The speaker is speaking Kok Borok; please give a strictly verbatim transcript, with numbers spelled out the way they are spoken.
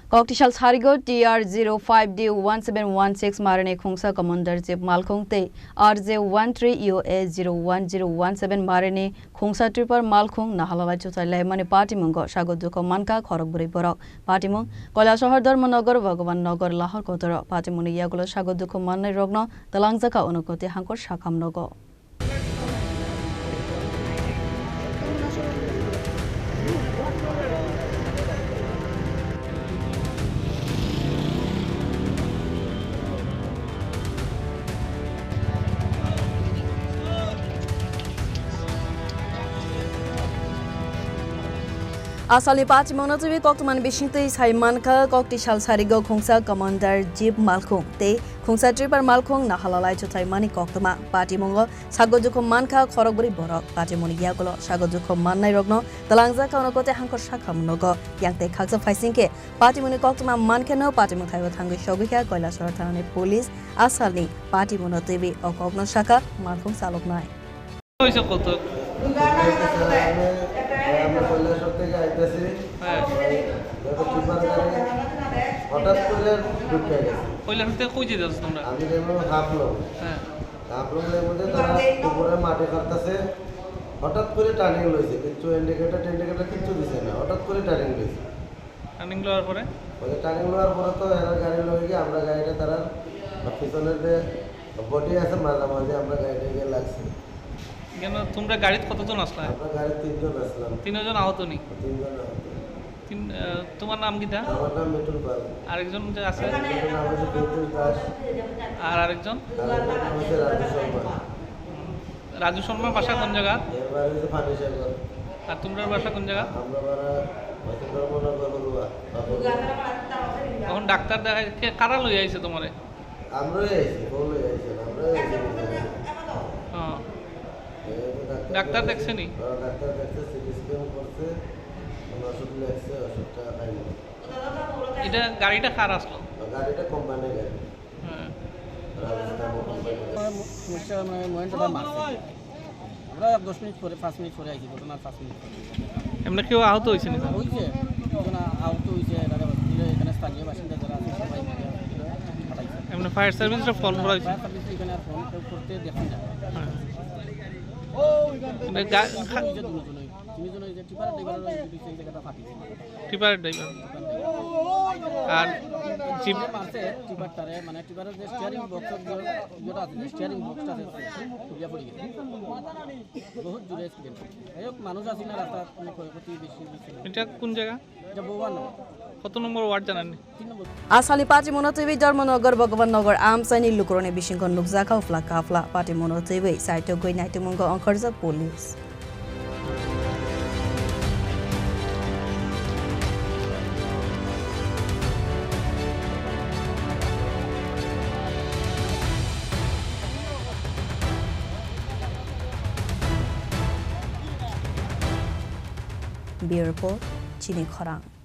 Koktisal sarigo T R zero five D one seven one six marini khungsa Commander Jeep Malkhung tei R J one three U A zero one zero one seven marini khungsa Tripar Malkhung nahalalai chutai laimani patimungo sago dukho mankha khorok bwrwi borok. Patimung Koilashahar, Dharmanagar, Bhagwan Nagar, Lahor Kotoro. Patimungni yagulo sago dukho mannai rokno twlangjakha Unakoti Hangkor Sakham nogo. Asalni patimungno twiwi koktwmani bisingtwi sai mankha, koktisal sarigo khungsa Commander Jeep Malkhung tei khungsa Tripar Malkhung nahalalai chuthaimani koktwma. Patimungo sago dukho mankha khorok bwrwi borok. Patimungni yagulo sago dukho mannairokno twlangjakha Unakoti Hangkor Sakham nogo. Yang tei khaksa phaisingkhe patimungni koktwma mankheno patimung thaibo thangwi sogwikha Koilashahar thanani police. Asalni patimungno twiwi o kokno sakha Malkhung chaloknai. Hoyse koto? আমি কৈলাসহর থেকে আইতেছি। হ্যাঁ। ওই যত টিপার গাড়ি হঠাৎ করে ঢুকে গেছে। কৈলাসহর থেকে কই যেতে আছো তোমরা? আমি যাবো হাফলং। হ্যাঁ। হাফলং এর মধ্যে তারা উপরে মাটি কাটতেছে, হঠাৎ করে টার্নিং লইছে, কিচ্ছু ইন্ডিকেটর টিন্ডিকেটর কিচ্ছু দিছে না, হঠাৎ করে টার্নিং লইছে। টার্নিং লওয়ার পরে? ওই যে টার্নিং লওয়ার পরে তো এরা গাড়ি লয়ে গিয়ে আমরা গাড়িটা তারা পিছনের যে বডি আছে মাঝামাঝি আমরা গাড়িটা গিয়ে লাগছে। কেন তোমরা গাড়িত কতজন আসলা? আমরা গাড়ি তিনজন আসলাম। তিনজন আহত নি? তিনজন আহত। তিন, আহ, তোমার নাম কিতা? আমার নাম মিঠুন পাল। আরেকজন যে আছে? আরেকজনের নাম হচ্ছে বিদ্যুৎ দাস। আর আরেকজন? আরেকজনের নাম হচ্ছে রাজু শর্মা। রাজু শর্মার বাসা কোন জায়গা? এর বাড়ি হচ্ছে ফার্নিচার ঘর। আর তোমরার বাসা কোন জায়গা? আমরা বাড়া হচ্ছে ধর্মনগর বড়ুয়া, বাবুরবাড়ি। এখন ডাক্তার দেখায় কে, কারা লই আইছে তোমারে? আমরাই আইছি, বউ লই আইছে, আমরাই আইছি। হ্যাঁ। এই তো ডাক্তার ডাক্তার দেখছে। দেখছে নি? হ্যাঁ, ডাক্তার দেখছে, সিটি স্ক্যান করছে, কোনো ওষুধ লেখছে, ওষুধটা খাইনি। এটা গাড়িটা কার আসলো? গাড়িটা কোম্পানির গাড়ি। হ্যাঁ। সমস্যা মানে মহেন্দ্রটা মারছে। আমরা দশ মিনিট পরে, পাঁচ মিনিট পরে আইছি, ঘটনার পাঁচ মিনিট পরে। এমনি কেউ আহত হয়েছে নি? হয়েছে, একজন আহত হয়েছে, তারা হসপিটালে এখানে স্থানীয় বাসিন্দা যারা আছে সবাই মিলে হসপিটালে পাঠাইছে। এমনি ফায়ার সার্ভিসরা ফোন করা হয়েছে? ফায়ার সার্ভিস এখানে আর ফোন কেউ করতে দেখছি না। হ্যাঁ। এমনি গা-, দুজন খা- হয়েছে, দুজনই। তিনজন হয়েছে, টিপার ড্রাইভার হয়েছে, এই জায়গাটা ফাটিছে। Tipper driver. আর জিপ যে মারছে টিপারটারে, মানে টিপারের যে স্টিয়ারিং বক্স যেটা আছে, যে স্টিয়ারিং বক্সটা আছে, খুলিয়া পড়ে গেছে। বহুত জোরে অ্যাক্সিডেন্ট। যাই হোক, মানুষ আছে না রাস্তায়, কোনো ক্ষয়ক্ষতি বেশি হয়েছে না। এটা কোন জায়গা? এটা বউবান। কত নম্বর ওয়ার্ড জানেননি? তিন নম্বর। Asalni patimungno twiwi Dharmanagar, Bhagwan Nagar amchaini lukurokni bisingo nukjakha uphla kaphla. Patimungno twiwi saitogwi naitukmungo ongkhorjak police. Bureau Report, Chini Khorang.